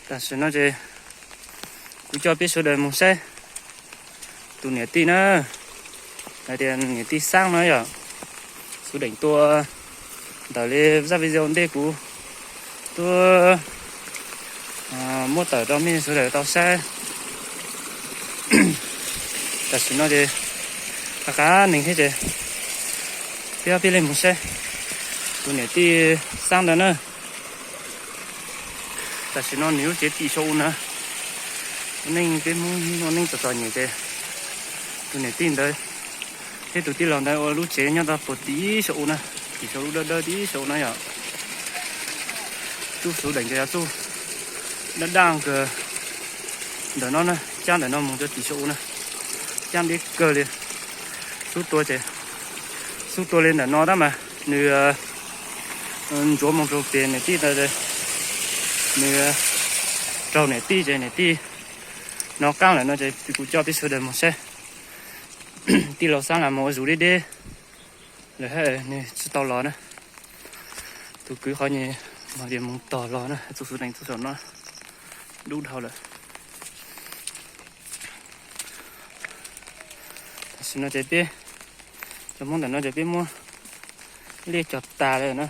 Tam sim no ces kuv coj peb sawv daws mus saib tus niam tij na, hais tias niam tij Xab no yom, Xub Deem tua ntawm li zaj video ntej kuv tuaj muab tawm rau mej sawv daws tau saib. Tam sim no ces qab qab neeg thiab ces peb ob peb leeg mus saib tus niam tij Xab ntawd na. Tam sim no nws lub tsev tim saum u na, ua neej peb Hmoob ua neej txom txom nyem ces tus niam tij ntawd thiab tus tij laug ntawd ua lub tsev nyob rau puag tim saum u na, tim saum lub dawb dawb tim saum u na yom. Txuj Xub Deem ces yog txuj daj daj kawg ntawm no na, cab ntawm no mus rau tim saum u na, cab deb kawg li. Xub tua ces xub tua li ntawm no tab mas nws ntsuav mus rau pem niam tij ntawd, nws raug niam tij ces niam tij hnov qab lawm no ces kuv coj peb sawv daws mus saib. Tij laug Xab los mus ua zus deb deb lawm, nws tsis tau los na. Tus kwv qhov nyuag mas tias mus tog los na, Txuj Xub Deem txuj saum no dub dhau lawm. Tam sim no ces peb cov Hmoob ntawm no ces peb muab liaj cog tas lawm na.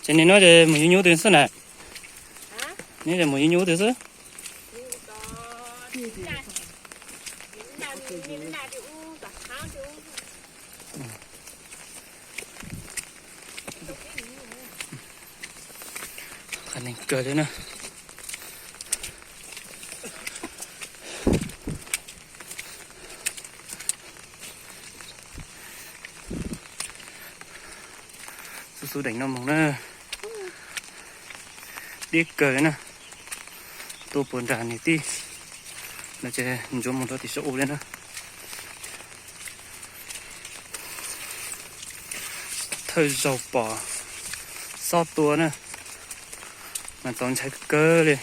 Ces nim no ces mus yuav nyuj twg xwb na? Neb mus yuav nyuj twg xwb? Qhov neeg kawg li na. Txuj Xub Deem no mus na, deb kawg li na. Tua puag nram niam tij no ces ntsuav mus rau tim saum u li na. Thawj zaug pom xob tua na, mas txaus ntshai kawg li.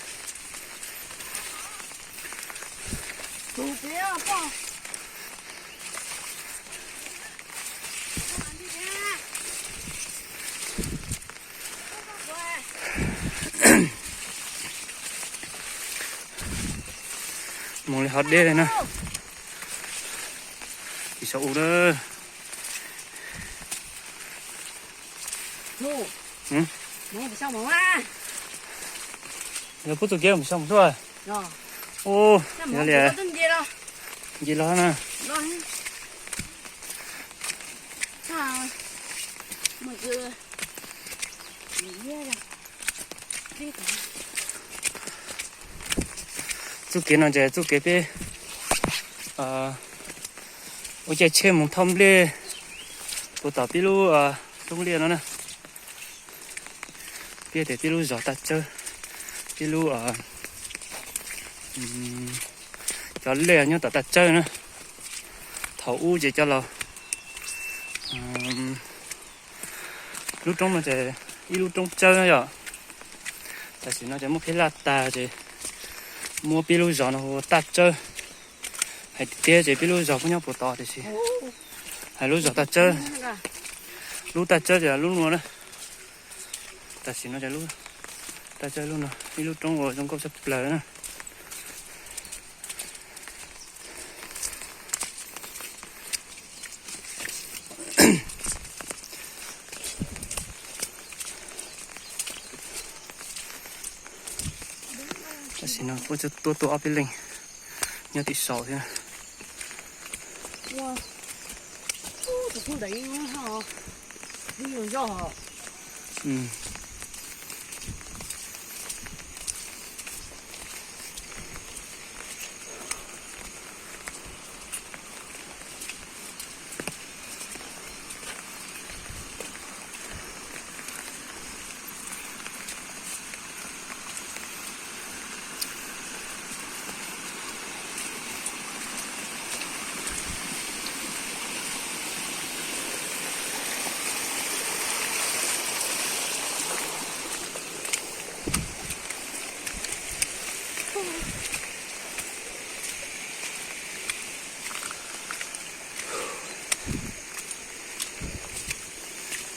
Mus li hov deb li na. Tim saum u na. Yog pub txuj kev mus xyoo mus tuaj. Ub, yog li. Nce los na. Txuj kev no ces txuj kev peb ua caij tsheb mus thauj nplej puag tom peb lub roob liaj no na. Peb tias peb lub zos Taj Tsawb, peb lub, cov liaj nyob tom Taj Tsawb na. Thaum ub ces cov laus, lub roob no ces ib lub roob tsawb yom. Tam sim no ces muab peb laj tag ces muab peb lub zos no hu ua Taj Tsawb. Hais tiag tiag ces peb lub zos kuj nyob puag tod tiam sis hais lub zos Taj Tsawb, lub Taj Tsawb ces lub no na. Tam sim no ces lub Taj Tsawb lub no ib lub roob uas zoo nkauj tshaj plaws na. Tam sim no kuj tuaj tuaj ob peb leeg nyob tim saum thiab. Tus tub ntawd yeej ho, yeej yog zoj ho.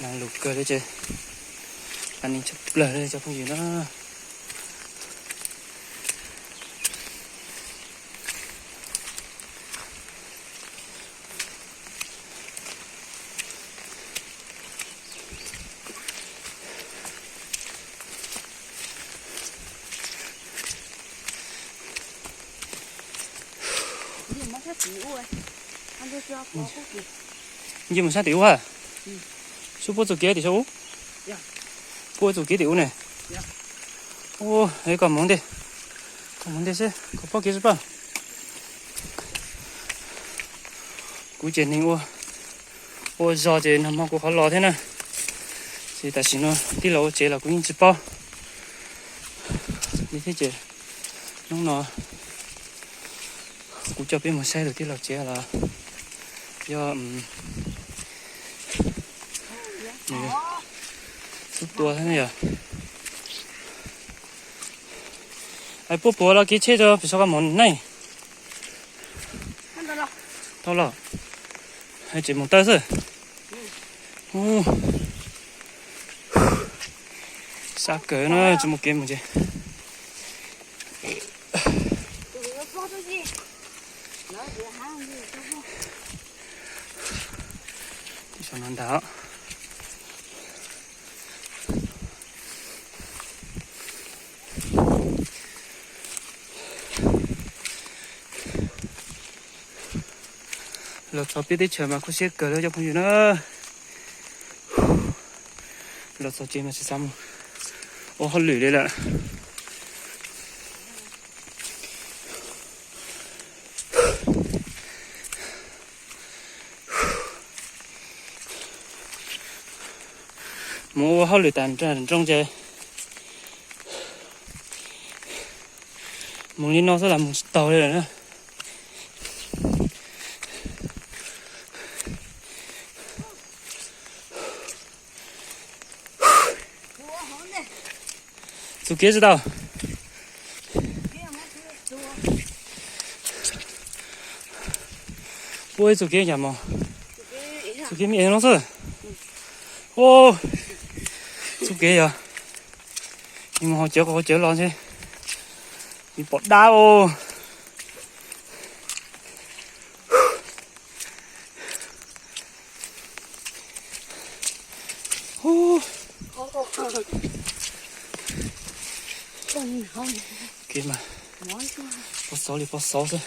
Nas lus kawg li ces, nas nis tshaj plaws li cov phooj ywg na. Nce mus sab tim ub ha. Sub puab txuj kev tim saum ub. Puab txuj kev tim ub ne. Ua, koj mus ntej, koj mus ntej seb koj paub kev tsis paub. Kuv ces neeg ua, ua zog ces nag hmo kuv qhov los thiab na. Ces tam sim no tij laug ua tsev los kuv yeej tsis paub li thiab ces hnub no kuv coj peb mus saib tus tij laug tsev los yog xub tua thiab na yog. Hais puab puav los kev tsheb rau pem saum koj mus ne. Tau los, hais tseem mus tawm xwb. Sab kawg na, tsis muaj kev mus ces. Tim saum no ntag. Los txog peb teb chaws mas khuv siab kawg li cov phooj ywg na. Los txog tsev mas tsis xav mus ua hauj lwm li lawm. Mus ua hauj lwm tas nroog ces mus li no xwb los mus tsis taus li lawm na. Txuj kev tsis tau. Puab ib txuj kev cas mog? Txuj kev me no xwb. Txuj kev yog mus hauv cawv qhov cawv los ntshe pom dab os. Kev mas pob xov li pob xov xwb.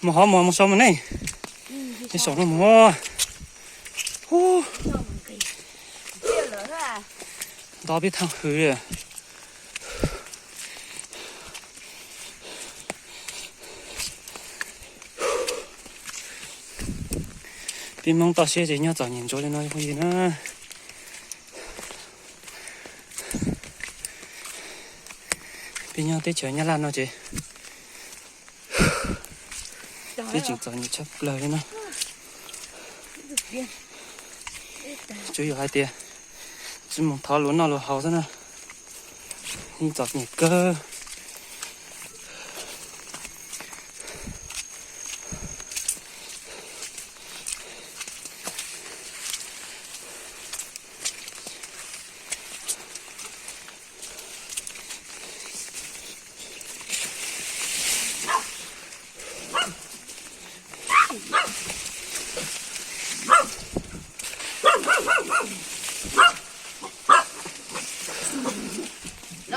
Mus hov mus mus sau mus ne. Tej saum no mus. Hu, nto peb thaaj hws li. Peb Hmoob toj siab ces nyob txom nyem ntsuav li no phooj ywg na. Peb nyob teb chaws Nyab Laj no ces peb tseem txom nyem tshaj plaws li na. Tsuas yog hais tias tsis mus thov luag noj luag haus xwb na, yeej txom nyem kawg.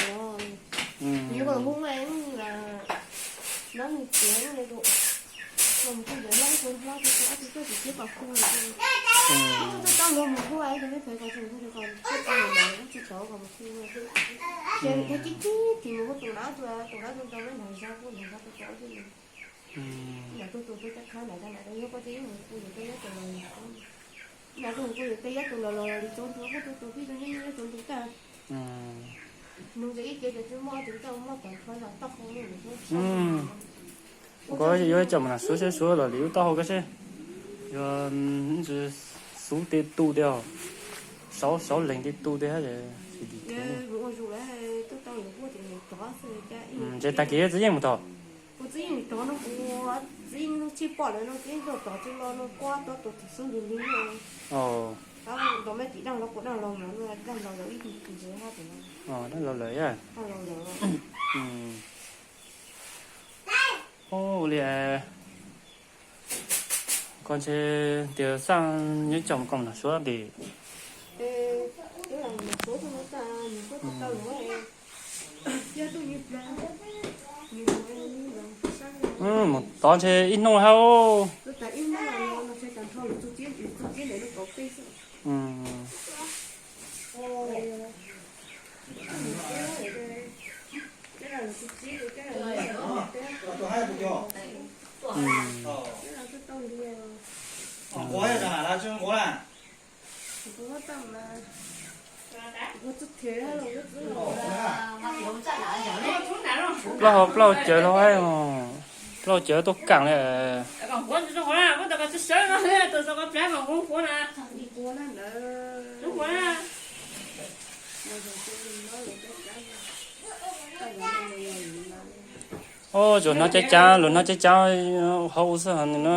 ntawd los, yus koj los hu mas, nab nws tiav li tus, los mus hu ntawd hlob tus hlob tus ob tug tuaj tsis thiab kom hu, tuaj tau luag mus hu es tus me phem kom tsis hu, kom tuaj tau mus ntawd tsis tau kom mus hu. Ces tag kis tib tis mus hu tus nab tus, tus nab tus tau me nrog zog hu nrog zog tus tau ib tug. Nram tus tus tus caj qhab nram nram yog koj tsis mus hu yus tej yab tus los, nram tus hu yus tej yab tus los los li tsaus ntuj, koj tus tus pib tus nyob nyob tsaus ntuj tag. Nug ces ib ce ces twb muaj tus tau muaj tom qhov nram toj qhov no. Koj yuav coj mus nram suav seb suav los li lub taub hau koj seb, yog xub tej tu tej, saub saub leeg tej tu tej hab. Ua zoo lawm, tuaj tau lawm huaj ces rov xwb. Ces tag kis txiv yeej mus tod. Kuv txiv yeej rov no, kuv txiv yeej tsis pom lawm no, txiv yeej tuaj tom tsis los no, kuv tuaj tus xub nti li no. Tab nrog me tim daj los, kuv daj los mas no, daj los lawm ib tug ntses hab tus no. Daj los lawm. Ua li koj ntshe tias xaj nyob coj mus kom nram suav nti. Mus tod ntshe ib hnub hab. Plaub hau plaub cawv los, plaub cawv tuaj kam li. Ub, tsuas hnov cab cab, luag hnov cab cab hauv xwb no.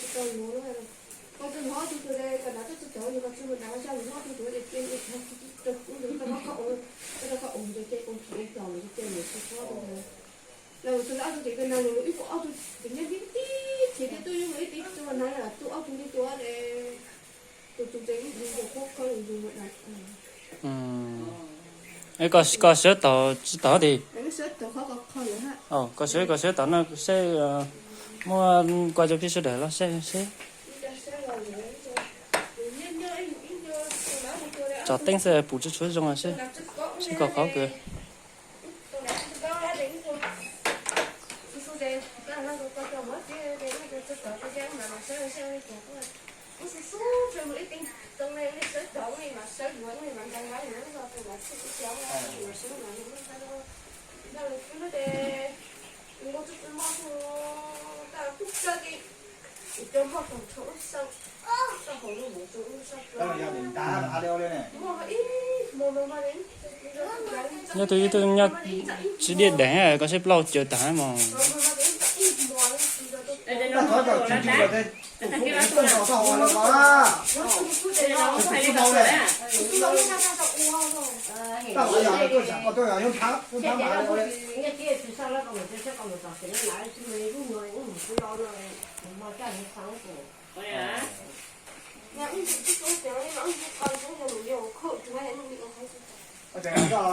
tsis tau luag. Koj tsis hnov ob tug tuag, koj hnav tuaj tsis tau, koj tsis mus hnav zaj mus hnov ob tug tuag ces cia ua tag, koj rau koj ua, koj rau koj ua ces ua tsis ua plos lawm ces mus tsis txhob tuag. Lawv tus lawv ob tug ces koj hnav lus ib puas ob tug ces nyob tib tib ces thiaj tuaj yug ib tib tuaj hnav lawm tus ob tug li tuaj es tus tus ces ib tug tus qhuab koj tus tus mus da. Koj sawv tau tsis tau tiag? Koj sawv koj sawv tau no seb muaj koj cov phij sawv daws los seb seb. Tso teeb xwb pum tsis tshua zoo seb, seb koj qhov kws. Nyob twb ib tug nyob tsis diaj deev koj seb plaub caws tag mog.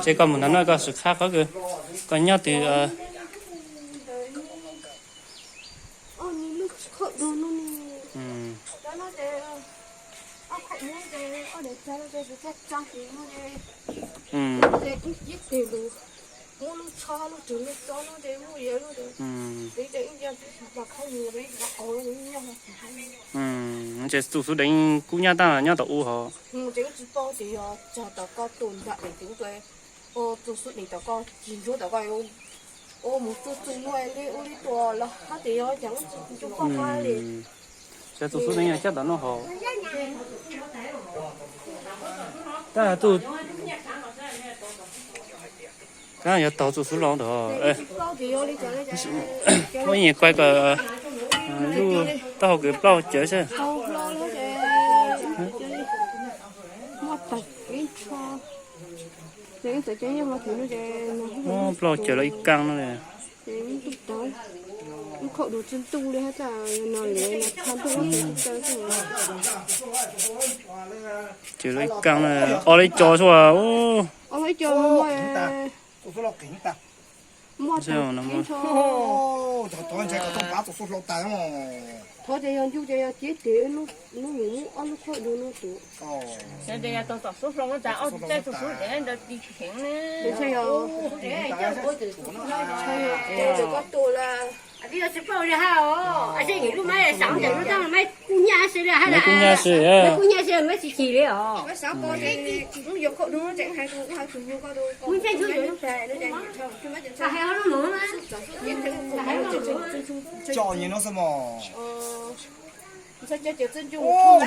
Ces koj mus ntawm no koj sim qhab qhov kws koj nyob twg. Ces tus xub deev kub nyab tag nyob tom u hos. Tus xub deev tom koj tsis ntsuab tom koj ua mus txug txug luaj li ua li tuaj los hab tias yog cas ua tsis tau poj qa li. Ces tus xub deev yog caj tom no hos. Tab tus kab yog taug tus xub hlau ntawd. Muab nyias kuaib kom lub taub hau kws plaub cawv seb. Muab plaub cawv los ib kaab no. Ces lub khaub dua tsi ntuj li hab tas no li no tshaj ntuj. Ces lub ib kaab no o li co sua. Thov ces yog ncu ces yog ciab tes lub mus muab ob lub khaub dua no tus. Ces yog tus xub hlau no tas, tus xub deev ntawd tig kheev ne. Koj tus lawm. Tsis paub li hab os, seb nws lub mab xav ntawm lub tab mab kub nyab xwb li hab. Kub nyab xwb, mab tsis chim li os. Coj nyias no xwb mog.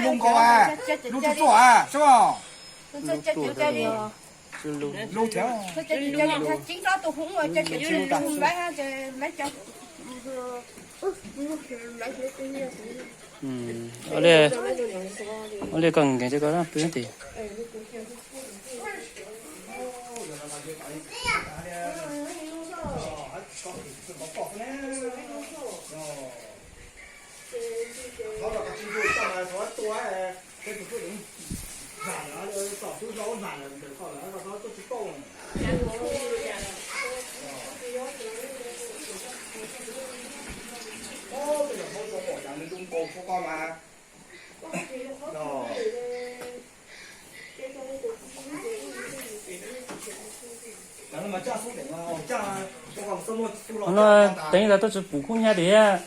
Lub nkaus, lub tsuj tsuaj seb mog. Lub thiab. Ua li, ua li koj nkees ces koj pw tim. No teev tas tuaj tsis pum kub hnyav tiag.